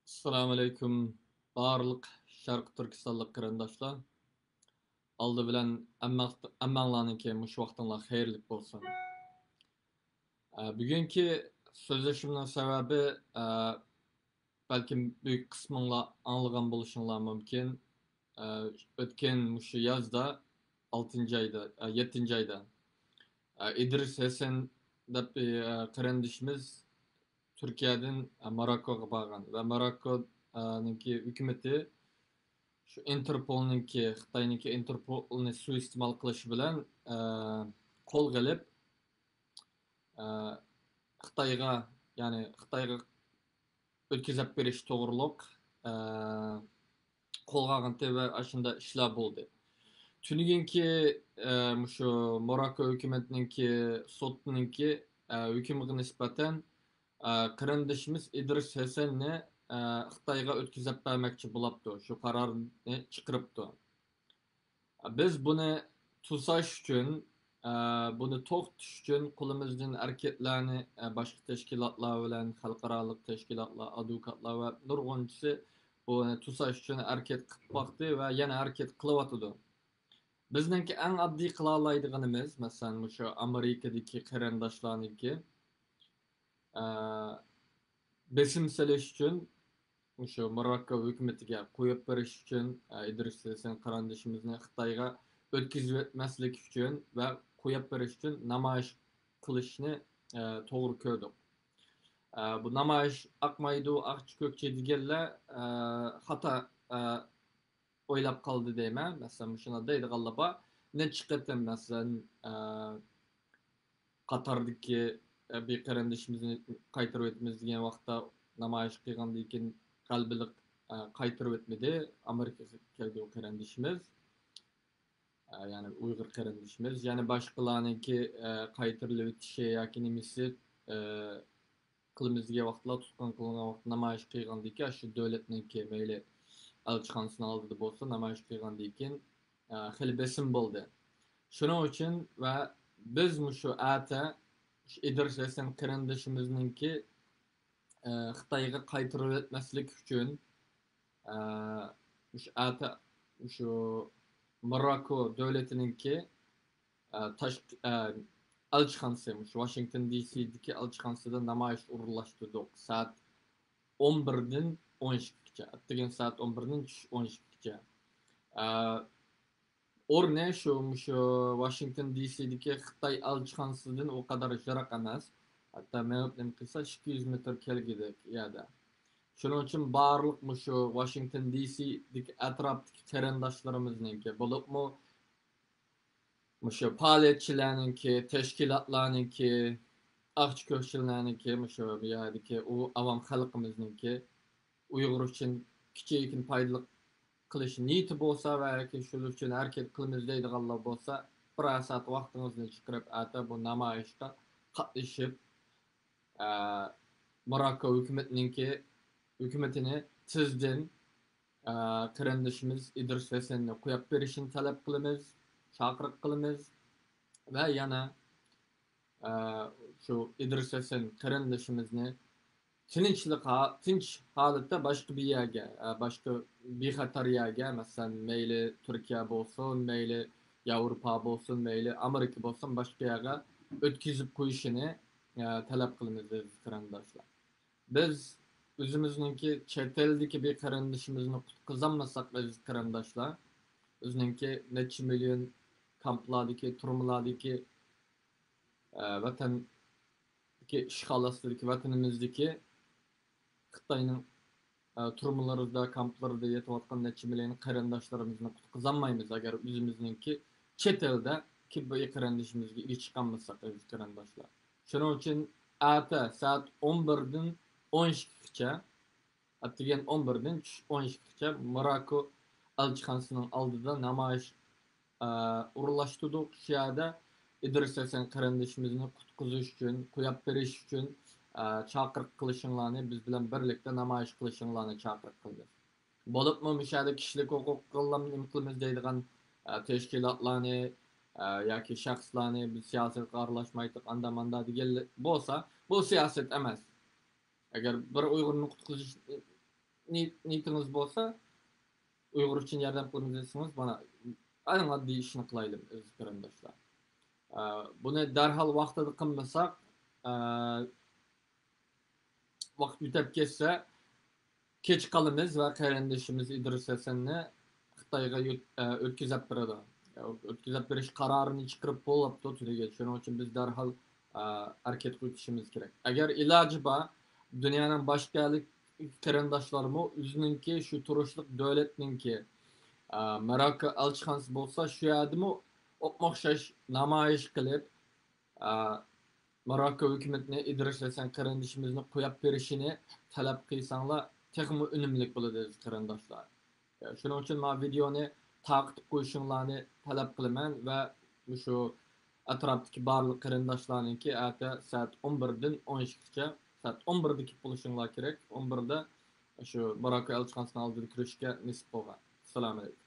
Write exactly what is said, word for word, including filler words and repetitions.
ئەسسالامۇئەلەيكۇم، بارلىق شەرقىي تۈركىستانلىق قېرىنداشلار. ئالدى بىلەن ھەممە-، ھەممەڭلارنىڭكى مۇشۇ ۋاقتىڭلار خەيرلىك بولسۇن. ئە، بۈگۈنكى سۆزلىشىمنىڭ سەۋەبى، ئە، بەلكىم بۈيۈك قىسمىڭلار ئاڭلىغان بولۇشۇڭلار مۇمكىن. ئە، ئۆتكەن مۇشۇ يازدا، ئالتىنچى ئايدا، ئە، يەتتىنچى ئايدا، ئە، ئىدرىس ھەسەن دەپ، ئە، قېرىندىشىمىز تۈركىيەدىن، ئە، ماراكوغا بارغان ۋە ماراكو، ئە، نىڭكى ھۆكۈمىتى شۇ ئىنتېرپولنىڭكى، خىتاينىڭكى ئىنتېرپولنى سۇيىئىستېمال قىلىشى بىلەن، ئە، قولغا ئېلىپ، ئە، خىتايغا، يەنى خىتايغا ئۆتكۈزۈپ بېرىش توغرۇلۇق، ئە، قولغا ئالغانتى ۋە ئاشۇنداق ئىشلار بولدى. تۈنۈگۈنكى، ئە، مۇشۇ ماراكو ھۆكۈمىتىنىڭكى سوتنىڭكى، ئە، ھۆكمىگە نىسبەتەن، ئە، قېرىندىشىمىز ئىدرىس ھەسەننى، ئە، خىتايغا ئۆتكۈزۈپ بەرمەكچى بولاپتۇ، شۇ قارارنى چىقىرىپتۇ. بىز بۇنى توساش ئۈچۈن، ئە، بۇنى توختىتىش ئۈچۈن قولىمىزدىن ھەرىكەتلەرنى، ئە، باشقا تەشكىلاتلار بىلەن، خەلقئارالىق تەشكىلاتلار، ئادۋوكاتلار ۋە نۇرغۇنچىسى بۇنى توساش ئۈچۈن ھەرىكەت قىلىپ باقتى ۋە يەنە ھەرىكەت قىلىۋاتىدۇ. بىزنىڭكى ئەڭ ئاددىي قىلالايدىغىنىمىز، مەسىلەن، مۇشۇ ئامېرىكىدىكى قېرىنداشلارنىڭكى، ئە، بېسىم سېلىش ئۈچۈن، مۇشۇ ماراكو ھۆكۈمىتىگە قويۇپ بېرىش ئۈچۈن، ئە، ئىدرىس ھەسەن قېرىندىشىمىزنى خىتايغا ئۆتكۈزۈۋەتمەسلىك ئۈچۈن ۋە قويۇپ بېرىش ئۈچۈن نامايىش قىلىشنى، ئە، توغرا كۆردۇق. ئە، بۇ نامايىش ئاقمايدۇ، ئاقچى كۆكچى دېگەنلەر، ئە، خاتا، ئە، ئويلاپ قالدى دەيمەن. مەسىلەن، مۇشۇنداق دەيدىغانلار بار. نەچچە قېتىم، مەسىلەن، ئە، قاتاردىكى، ئە، بىر قېرىندىشىمىزنى قايتۇرۇۋېتىمىز دېگەن ۋاقىتتا نامايىش قىلغاندىن كېيىن غەلىبىلىك، ئە، قايتۇرۇۋەتمىدى. ئامېرىكىغا كەلگەن قېرىندىشىمىز، ئە، يەنى ئۇيغۇر قېرىندىشىمىز. يەنە باشقىلارنىڭكى، ئە، قايتۇرۇۋېتىشى ياكى نېمىسى، ئە، قىلىمىز دېگەن ۋاقىتلار، تۇتقۇن قىلىنغان ۋاقىتتا نامايىش قىلغاندىن كېيىن، شۇ دۆلەتنىڭكى مەيلى ئەلچىخانىسىنىڭ ئالدىدا بولسا، نامايىش قىلغاندىن كېيىن، ئە، خېلى بېسىم بولدى. شۇنىڭ ئۈچۈن ۋە بىز مۇشۇ ئەتە شۇ ئىدرىس ھەسەن قېرىندىشىمىزنىڭكى، ئە، خىتايغا قايتۇرۇۋەتمەسلىك ئۈچۈن، ئە، مۇشۇ ئەتە مۇشۇ موراكو دۆلىتىنىڭكى، ئە، تاشقى، ئە، ئەلچىخانىسى، مۇشۇ ۋاشىنگتون دى سىدىكى ئەلچىخانىسىدا نامايىش ئورۇنلاشتۇردۇق. سائەت ئون بىردىن ئون ئىككىگىچە، ئەتىگەن سائەت ئون بىردىن چۈش ئون ئىككىگىچە. ئە، ئورنى شۇ، مۇشۇ ۋاشىنگتون دى سىدىكى خىتاي ئەلچىخانىسىدىن ئۇ قەدەر يىراق ئەمەس. ھەتتا مېڭىپ نېمە قىلسا، ئىككى يۈز مېتىر كەلگۈدەك يەردە. شۇنىڭ ئۈچۈن بارلىق مۇشۇ ۋاشىنگتون دى سىدىكى ئەتراپتىكى قېرىنداشلىرىمىزنىڭكى، بولۇپمۇ مۇشۇ پائالىيەتچىلەرنىڭكى، تەشكىلاتلارنىڭكى، ئاقچى كۆكچىلەرنىڭكى، مۇشۇ بۇ يەردىكى ئۇ ئاۋام خەلقىمىزنىڭكى ئۇيغۇر ئۈچۈن كىچىككىنە پايدىلىق قىلىش نىيىتى بولسا ۋە ياكى شۇ ئۈچۈن ھەرىكەت قىلىمىز دەيدىغانلار بولسا، بىرەر سائەت ۋاقتىڭىزنى چىقىرىپ، ئەتە بۇ نامايىشقا قاتنىشىپ، ئە، موراكو ھۆكۈمىتىنىڭكى، ھۆكۈمىتىنى تېزدىن، ئە، قېرىندىشىمىز ئىدرىس ھەسەننى قويۇپ بېرىشىنى تەلەپ قىلىمىز، چاقىرىق قىلىمىز ۋە يەنە، ئە، شۇ ئىدرىس ھەسەن قېرىندىشىمىزنى تىنچلىق ھا-، تىنچ ھالەتتە باشقا بىر يەرگە، ئە، باشقا بىخەتەر يەرگە، مەسىلەن، مەيلى تۈركىيە بولسۇن، مەيلى ياۋروپا بولسۇن، مەيلى ئامېرىكا بولسۇن، باشقا يەرگە ئۆتكۈزۈپ قويۇشىنى، ئە، تەلەپ قىلىمىز، ئەزىز قېرىنداشلار. بىز ئۆزىمىزنىڭكى چەت ئەلدىكى بىر قېرىندىشىمىزنى قۇتقۇزالمىساق، ئەزىز قېرىنداشلار، بىزنىڭكى نەچچە مىليون كامپلاردىكى، تۈرمىلەردىكى، ئە، ۋەتەندىكى ئىشغال ئاستىدىكى ۋەتىنىمىزدىكى خىتاينىڭ، ئە، تۈرمىلىرىدا، كامپلىرىدا يېتىۋاتقان نەچچە مىليون قېرىنداشلىرىمىزنى قۇتقۇزالمايمىز، ئەگەر ئۆزىمىزنىڭكى چەت ئەلدىكى بىر قېرىندىشىمىزغا ئىگە چىقالمىساق، ئەزىز قېرىنداشلار. شۇنىڭ ئۈچۈن ئەتە سائەت ئون بىردىن ئون ئىككىگىچە، ئەتىگەن ئون بىردىن چۈش ئون ئىككىگىچە موراكو ئەلچىخانىسىنىڭ ئالدىدا نامايىش، ئە، ئورۇنلاشتۇردۇق. شۇ يەردە ئىدرىس ھەسەن قېرىندىشىمىزنى قۇتقۇزۇش ئۈچۈن، قويۇپ بېرىش ئۈچۈن، ئە، چاقىرىق قىلىشىڭلارنى، بىز بىلەن بىرلىكتە نامايىش قىلىشىڭلارنى چاقىرىق قىلىمىز. بولۇپمۇ مۇشۇ يەردە كىشىلىك ھوقۇققا نېمە قىلىمىز دەيدىغان، ئە، تەشكىلاتلارنى، ئە، ياكى شەخسلەرنى، بىز سىياسەتكە ئارىلاشمايتتۇق، ئاندا ماندا دېگەن بولسا، بۇ سىياسەت ئەمەس. ئەگەر بىر ئۇيغۇرنى قۇتقۇزۇش، نىيىتىڭىز بولسا، ئۇيغۇر ئۈچۈن ياردەم قىلىمىز دېسىڭىز، مانا، ئەڭ ئاددىي ئىشنى قىلايلى، ئەزىز قېرىنداشلار. ئە، بۇنى دەرھال ۋاقتىدا قىلمىساق، ئە، ۋاقىت ئۆتۈپ كەتسە، كەچ قالىمىز ۋە قېرىندىشىمىز ئىدرىس ھەسەننى خىتايغا يۆت-، ئە، ئۆتكۈزۈپ بېرىدۇ. ئۆتكۈزۈپ بېرىش قارارىنى چىقىرىپ بولۇپتۇ تۈنۈگۈن. شۇنىڭ ئۈچۈن بىز دەرھال، ئە، ھەرىكەتكە ئۆتۈشىمىز كېرەك. ئەگەر ئىلاجى بار، دۇنيانىڭ باشقا ئەللىك قېرىنداشلارمۇ ئۆزىنىڭكى شۇ تۇرۇشلۇق دۆلەتنىڭكى، ئە، ماراكا ئەلچىخانىسى بولسا، شۇ يەردىمۇ ئوخشاش نامايىش قىلىپ، ئە، ماراكا ھۆكۈمىتىنى ئىدرىس ھەسەن قېرىندىشىمىزنى قويۇپ بېرىشىنى تەلەپ قىلساڭلار، تېخىمۇ ئۈنۈملۈك بولىدۇ، ئەزىز قېرىنداشلار. شۇنىڭ ئۈچۈن مانا ۋىدېونى تارقىتىپ قويۇشۇڭلارنى تەلەپ قىلىمەن ۋە مۇشۇ ئەتراپتىكى بارلىق قېرىنداشلارنىڭكى ئەتە سائەت ئون بىردىن ئون ئىككىگىچە، سائەت ئون بىردە كېلىپ بولۇشۇڭلار كېرەك. ئون بىردە شۇ ماراكا ئەلچىخانىسىنىڭ ئالدىدا كۆرۈشۈشكە نېسىپ بولغان. ئەسسالامۇ ئەلەيكۇم.